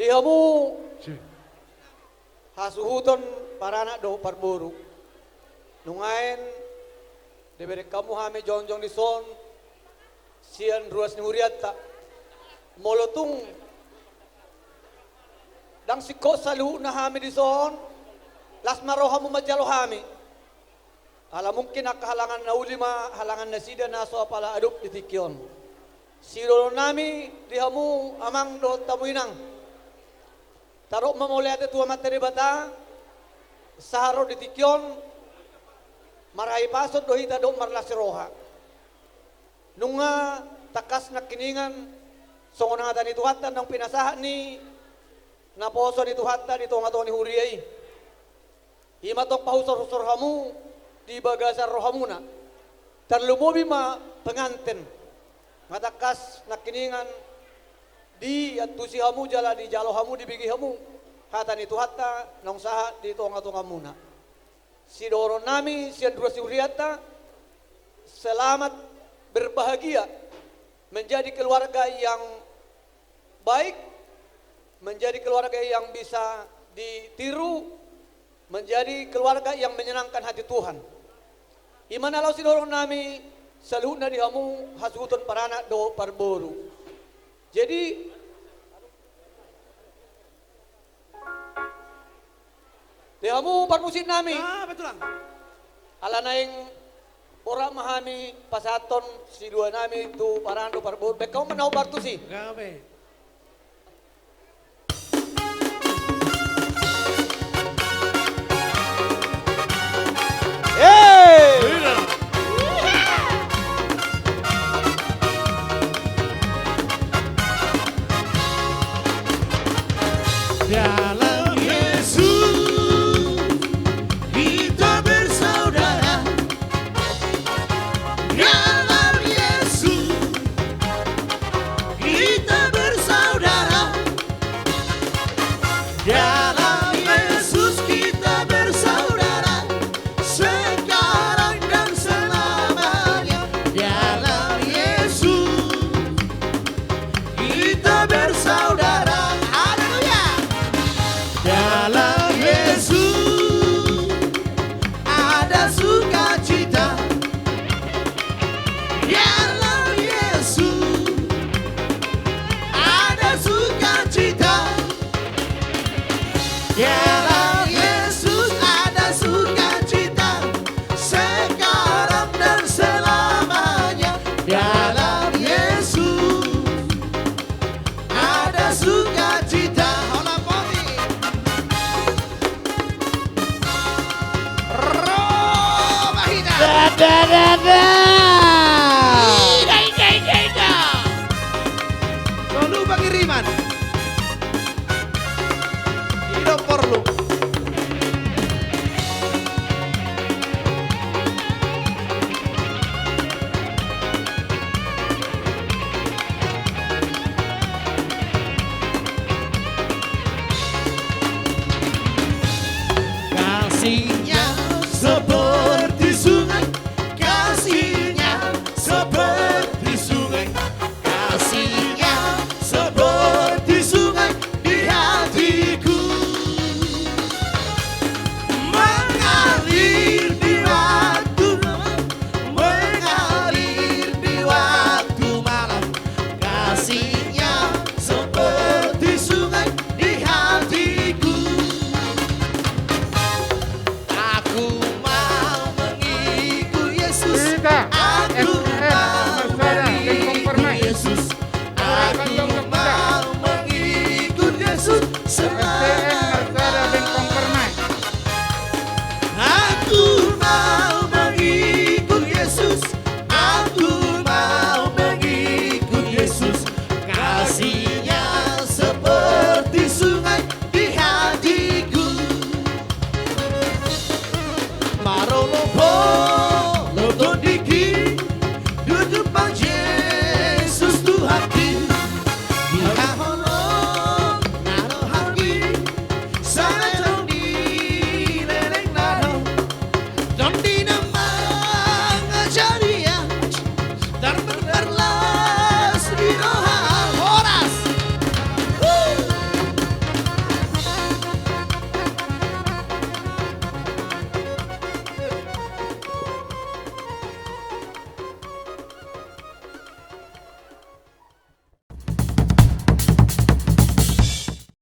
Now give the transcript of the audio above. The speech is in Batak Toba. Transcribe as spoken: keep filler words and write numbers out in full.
Di hamu hasuhuton paranak dohot parboru. Nuaeng dibereng hamu hami jongjong dison sian ruas ni hurianta. Molo tung ndang singkop saluhutna hami dison, las ma rohamu manjalo hami. Ala mungkin angka halangan na uli ma halangan nasida na so apala adop di tingki on. Sidohonon nami di hamu amang dohot hamu inang, tadok ma mauliate tu Amanta Debata, sahat ro di tingki on, marhahipason do hita dohot marlas ni roha. Nunga tangkas nangkiningan songon hata ni Tuhanta naung pinasahat ni naposo ni Tuhanta di tongatonga ni huria i. I ma tong pahusorhusor hamu di bagasan rohamuna. Tarlumobi ma penganten. Nga tangkas nangkiningan diantusi hamu jala dijalo hamu, dibege hamu hata ni Tuhanta naung sahat di tongatongamuna. Sidohonon nami sian ruas ni hurianta, selamat berbahagia, menjadi keluarga yang baik, menjadi keluarga yang bisa ditiru, menjadi keluarga yang menyenangkan hati Tuhan. I ma na laho sidohonon nami saluhutna di hamu hasuhuton paranak dohot parboru. Jadi, di hamu parmusik nami. Ah, betulan. Ala naeng borat ma hami pasahathon silua nami tu paranak dohot parboru. Baen hamu ma na hombar tusi. Gabe. Hei! Dalam Yesus kita bersaudara. Dalam Yesus kita bersaudara. Dalam Yesus kita bersaudara, sekarang dan selamanya. Dalam Yesus kita bersaudara. Haleluya. Dalam Yesus ada sukacita. Dalam Yesus ada sukacita. Dalam Yesus ada sukacita, sekarang dan selamanya. Dalam Yesus ada sukacita. Hola, Poni. Roma hita. Da, da, da, da. Ida, ida, ida, ida. Solu pangiriman. Ida porlu. Kasihnya seperti sungai, kasihnya seperti sungai, kasihnya seperti sungai di hatiku. Mengalir di waktu malam, mengalir di waktu malam, kasih